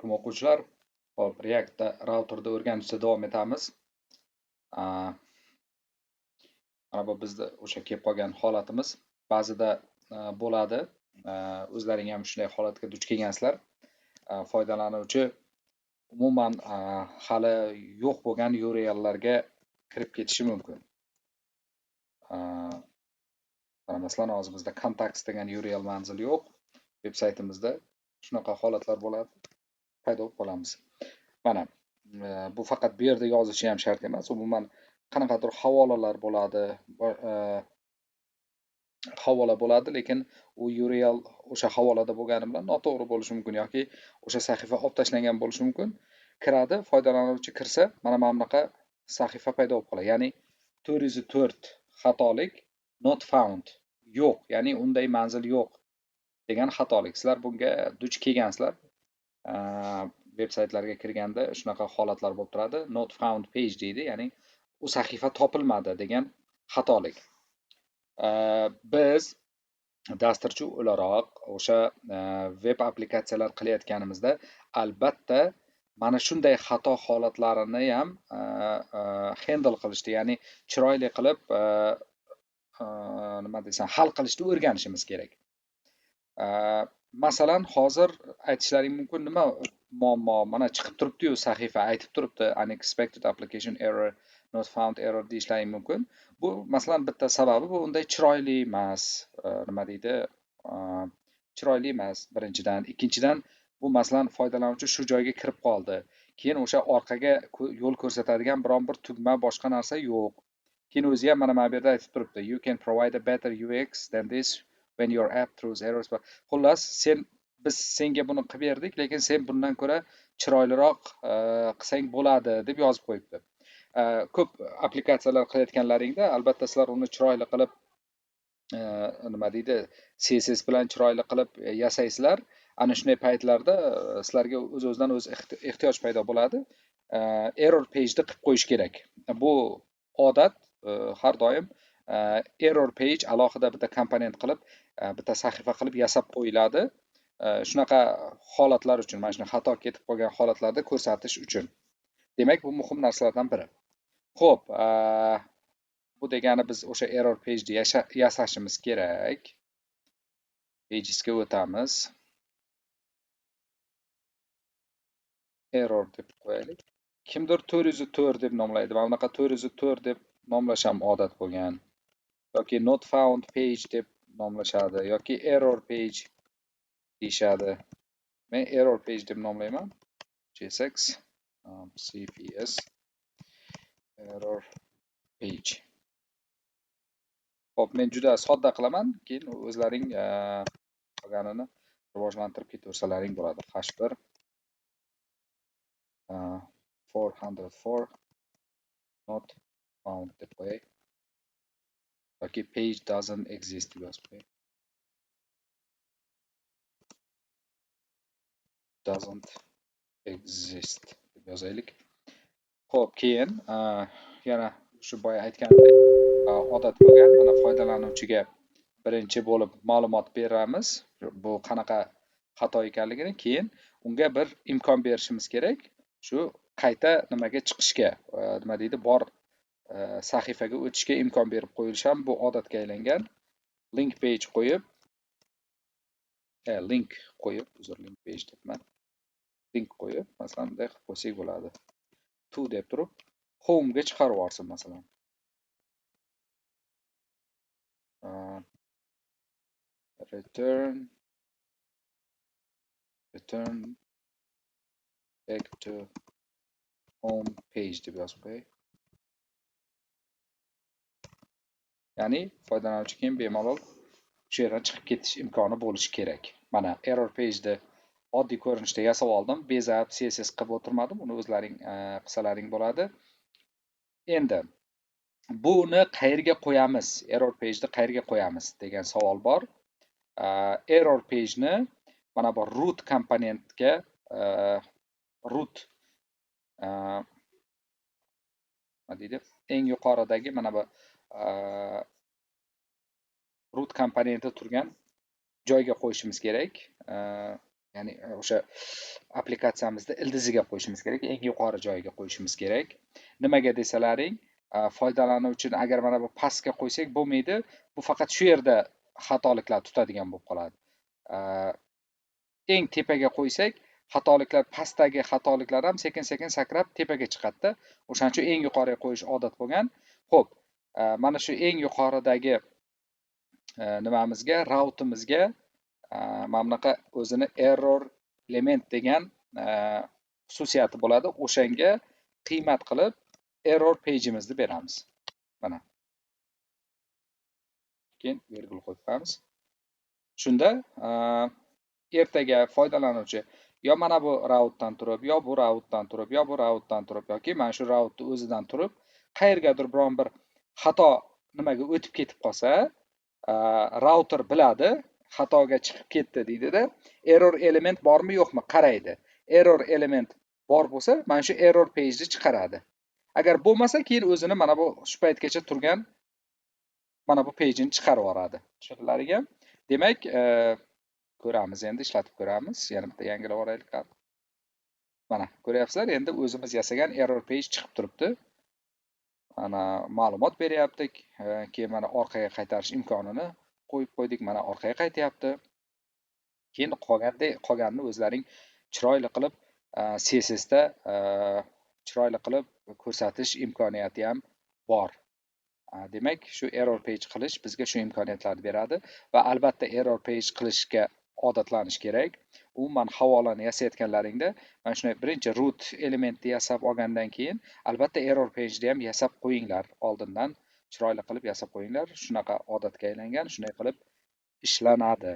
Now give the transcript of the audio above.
Alaykum o'quvchilar. Hop, Reactda routerda o'rganishda davom etamiz. Mana bu bizda o'sha kelib qolgan holatimiz. Ba'zida bo'ladi. O'zlaring ham shunday holatga duch kelgansizlar. Foydalanuvchi umuman hali yo'q bo'lgan URLlarga kirib ketishi mumkin. Mana masalan, hozir bizda contacts degan URL manzili yo'q. Veb saytimizda shunaqa holatlar bo'ladi. Paydo bo'lib qolamiz. Mana bu faqat bu yerda yozishi ham shart emas. Umuman qanaqadir havolalar bo'ladi, havola bo'ladi, lekin u URL o'sha havolada bo'lgani bilan noto'g'ri bo'lishi mumkin yoki o'sha sahifa olib tashlangan bo'lishi mumkin. Kiradi, foydalanuvchi kirsa, mana bunaqa sahifa paydo bo'lib qoladi. Ya'ni 404 xatolik not found yo'q, ya'ni unday manzil yo'q degan xatolik. Sizlar bunga duch kelgansizlar. Veb saytlarga kirganda shunaqa holatlar bo'lib turadi. Not found page deydi, ya'ni u sahifa topilmadi degan xatolik. Biz dasturchi o'laroq o'sha veb applikatsiyalar qilayotganimizda albatta mana shunday xato holatlarini ham handle qilishni, ya'ni chiroyli qilib nima desam, hal qilishni o'rganishimiz kerak. Masalan, hozir aytishlaring mumkin, nima muammo, mana chiqib turibdi-yu sahifa, aytib turibdi unexpected application error, not found error deyishlaring mumkin. Bu masalan bitta sababi, bu unday chiroyli emas, nima deydi, chiroyli emas birinchidan. Ikkinchidan, bu masalan foydalanuvchi shu joyga kirib qoldi. Keyin o'sha orqaga yo'l ko'rsatadigan biron bir tugma, boshqa narsa yo'q. Keyin o'zi ham mana bu yerda aytib turibdi, you can provide a better UX than this when your app throws errors. Xullas, biz senga buni qilib berdik, lekin sen bundan ko'ra chiroyliroq qilsang bo'ladi deb yozib qo'yibdi. Ko'p applikatsiyalar qilayotganlaringda albatta sizlar uni chiroyli qilib, nima deydi, CSS bilan chiroyli qilib yasaysizlar. Ana shunday paytlarda sizlarga o'z-o'zidan o'z ehtiyoj paydo bo'ladi. Error page-ni qilib qo'yish kerak. Bu odat har doim error page alohida bitta komponent qilib, bitta sahifa qilib yasab qo'yiladi. Shunaqa holatlar uchun, mana shunday xato ketib qolgan holatlarda ko'rsatish uchun. Demak, bu muhim narsalardan biri. Xo'p, bu degani biz o'sha error page-ni yasashimiz kerak. Pagesga o'tamiz. Error deb qo'yaylik. Kimdir 404 deb nomlaydi. Mana bunaqa 404 deb nomlash ham odat bo'lgan. Yoki not found page deb nomlashadi yoki error page deyishadi. Men error page deb nomlayman. JSX CPS error page. Xo'p, men juda sodda qilaman, keyin o'zlaring qolganini rivojlantirib ketaversalaring bo'ladi. H1 404 not found deb qo'yay. Yoki page doesn't exist deb yozib qo'yay. Doesn't exist deb yozaylik. Xo'p, keyin yana shu boya aytganimdek odat bo'lgan, mana foydalanuvchiga birinchi bo'lib ma'lumot beramiz, bu qanaqa xato ekanligini, keyin unga bir imkon berishimiz kerak, shu qayta nimaga chiqishga, nima deydi, bor sahifaga o'tishga imkon berib qo'yilish ham bu odatga aylangan. Link page qo'yib, link qo'yib, uzr, link page debman. Link qo'yib, masalan, bunday qilib qo'ysak bo'ladi. To deb turib, home ga chiqarib yuborsin masalan. Return back to home page deb yozib qo'yay. Ya'ni foydalanuvchi keyin bemalol shu yerdan chiqib ketish imkoni bo'lishi kerak. Mana error page-ni oddiy ko'rinishda yasab oldim. Bezab CSS qilib o'tirmadim. Uni o'zlaring qilsalaring bo'ladi. Endi buni qayerga qo'yamiz? Error page-ni qayerga qo'yamiz degan savol bor. Error page-ni mana bu root komponentga, root nima deydi? Eng yuqoridagi mana bu root komponenti turgan joyga qo'yishimiz kerak. Ya'ni o'sha applikatsiyamizni ildiziga qo'yishimiz kerak, eng yuqori joyiga qo'yishimiz kerak. Nimaga desalaring, foydalanuvchini agar mana bu pastga qo'ysak bo'lmaydi, bu faqat shu yerda xatoliklar tutadigan bo'lib qoladi. Eng tepaga qo'ysak, xatoliklar, pastdagi xatoliklar ham sekin-sekin sakrab tepaga chiqadi-da. O'shaning uchun eng yuqoriga qo'yish odat bo'lgan. Xo'p, mana shu eng yuqoridagi nimamizga, routimizga mana bunaqa o'zini error element degan xususiyati bo'ladi. O'shanga qiymat qilib error page'imizni beramiz. Mana. Keyin vergul qo'yib qo'yamiz. Shunda ertaga foydalanuvchi yo mana bu routdan turib, yo bu routdan turib, yo bu routdan turib yoki mana shu routni o'zidan turib qayergadir biron bir xato nimaga o'tib ketib qolsa, router biladi, xatoga chiqib ketdi deydida, error element bormi yo'qmi qaraydi. Error element bor bo'lsa, mana shu error pageni chiqaradi. Agar bo'lmasa, keyin o'zini mana bu shu paytgacha turgan mana bu page'ini chiqarib yuboradi. Tushundilaringmi? Demak, ko'ramiz endi, ishlatib ko'ramiz. Yana bitta yangilab yuboraylik. Mana ko'ryapsizlar, endi o'zimiz yasagan error page chiqib turibdi. Mana ma'lumot beryapti. Keyin mana orqaga qaytarish imkonini qo'yib qo'ydik. Mana orqaga qaytyapti. Keyin qolganini o'zlaring chiroyli qilib CSSda chiroyli qilib ko'rsatish imkoniyati ham bor. Demak, shu error page qilish bizga shu imkoniyatlarni beradi va albatta error page qilishga odatlanish kerak. Umuman havolani yasayotganlaringda mana shunday birinchi root elementni yasab olgandan keyin albatta error pageni ham yasab qo'yinglar. Oldindan chiroyli qilib yasab qo'yinglar. Shunaqa odatga aylangan, shunday qilib ishlanadi.